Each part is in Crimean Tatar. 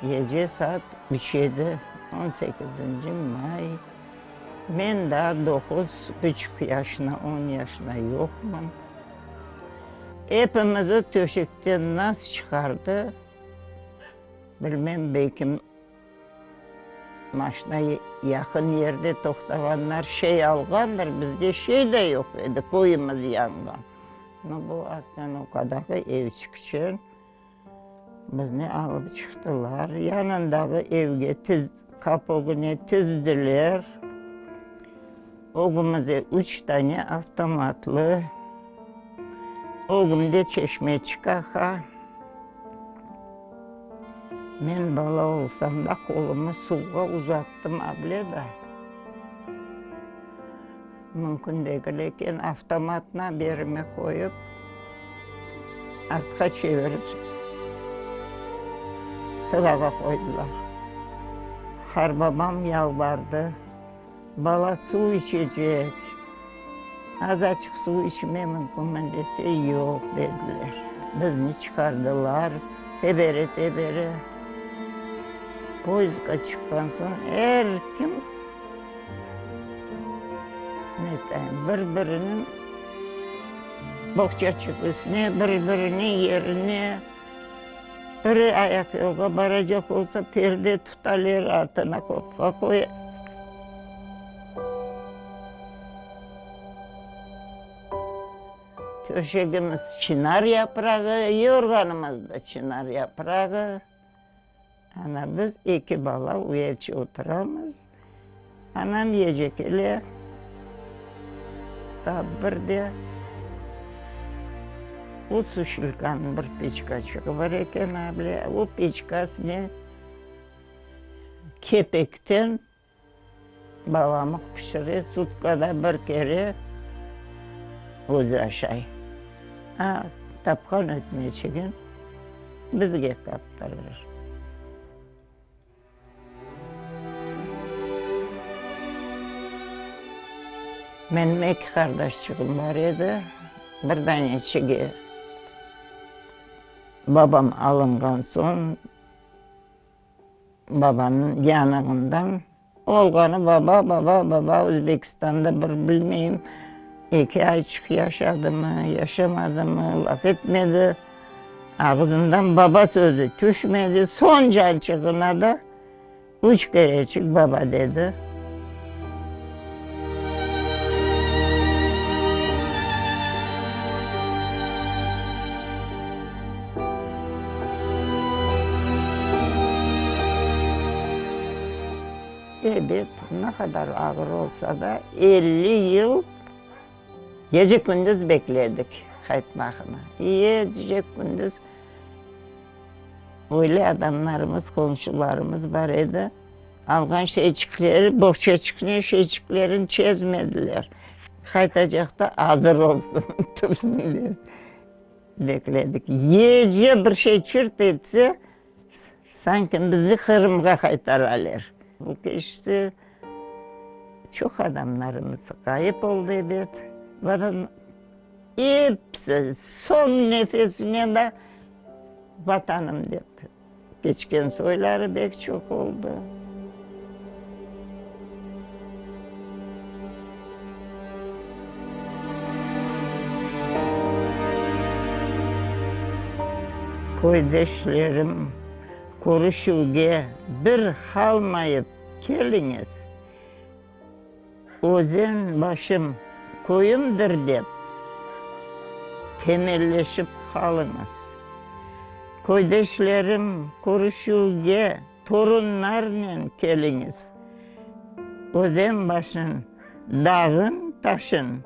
Gece saat üç edi, on sekizinci may. Men daa doquz buçuq yaşına, on yaşına yoqmın. Epimizi töşekten nas çıqardı, bilmem, belkim, maşina yaqın yerde toqtağanlar şey alğandır, bizde şey de yoq edi, köyümiz yanğan. No, bu ostanovkadaki evçik içün Bizni alıp çıqtılar, yanındağı evge tiz, qapı ögüne tizdiler. Ögümizde üç tane avtomatlı, ögümde çeşmeçik aqa. Men bala olsam da, qolumı suvğa uzattım, able da. Mümkün degil eken, avtomatnı berime qoyıp, artqa çevirip, sırağa qoydılar. Qarbabam yalvardı, Bala suv içecek, azaçıq suv içme mümkünmi dese, yoq, dediler. Bizni çıqardılar, tebere-tebere. Poyezdğa çıqqan soñ er kim Bir-biriniñ boğçaçıq üstüne, bir-biriniñ yerine, biri ayaqyolğa baracaq olsa, perde tutalar, artına qopqa qoya. Töşegimiz çınar yaprağı, yorğanımız da çınar yaprağı. Ana, biz eki bala uyelçe oturamız. Anam gece kele, saat birde. O suşilkanıñ bir peçkaçığı bar eken, able, o peçkasınen kepekten Balamıq pişire, sutkada bir kere özü aşay. A, tapqan ötmeçigin bizge taptırır. Menim eki qardaşçığım bar edi, bir daneçigi babam alınğan soñ, Babanıñ yanığından olğanı baba, baba, baba Özbekistanda bir bilmeyim eki ayçıq yaşadımı, yaşamadımı, laf etmedi. Ağzından baba sözü tüşmedi. Soñ cançığına da üç kereçik baba dedi. Ebet, ne qadar ağır olsa da, 50 yıl gece-kündüz bekledik qaytmağını. Gece-kündüz öyle adamlarımız, qomşularımız bar edi. Alğan şeyçikleri, boğçaçıqnen şeyçiklerini çezmediler. Qaytacaqta azır olsun, tursun dep bekledik. Gece bir şey çırt etse, sanki bizni Qırımğa qaytaralar. Bu keçti, çoq adamlarımız ğayıp oldı, ebet. Vatan episi soñ nefesine da Vatanım dep. Keçken soyları bek çoq oldı. Köydeşlerim, körüşüvge bir qalmayıp keliñiz. Özen başım köyümdir dep, temelleşip qalıñız. Köydeşlerim, körüşüvge torunlarnen keliñiz. Özen başın, dağın, taşın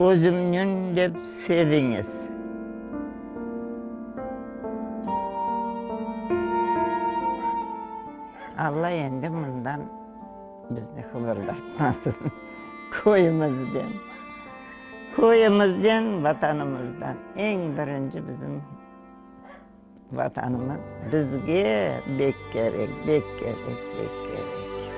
özümniñ dep seviñiz. Alla endi mından. Bizni qıbırdatmasın köyümizden. Köyümizden, Vatanımızdan. Eñ birinci bizim Vatanımız bizge bek kerek, bek kerek, bek kerek.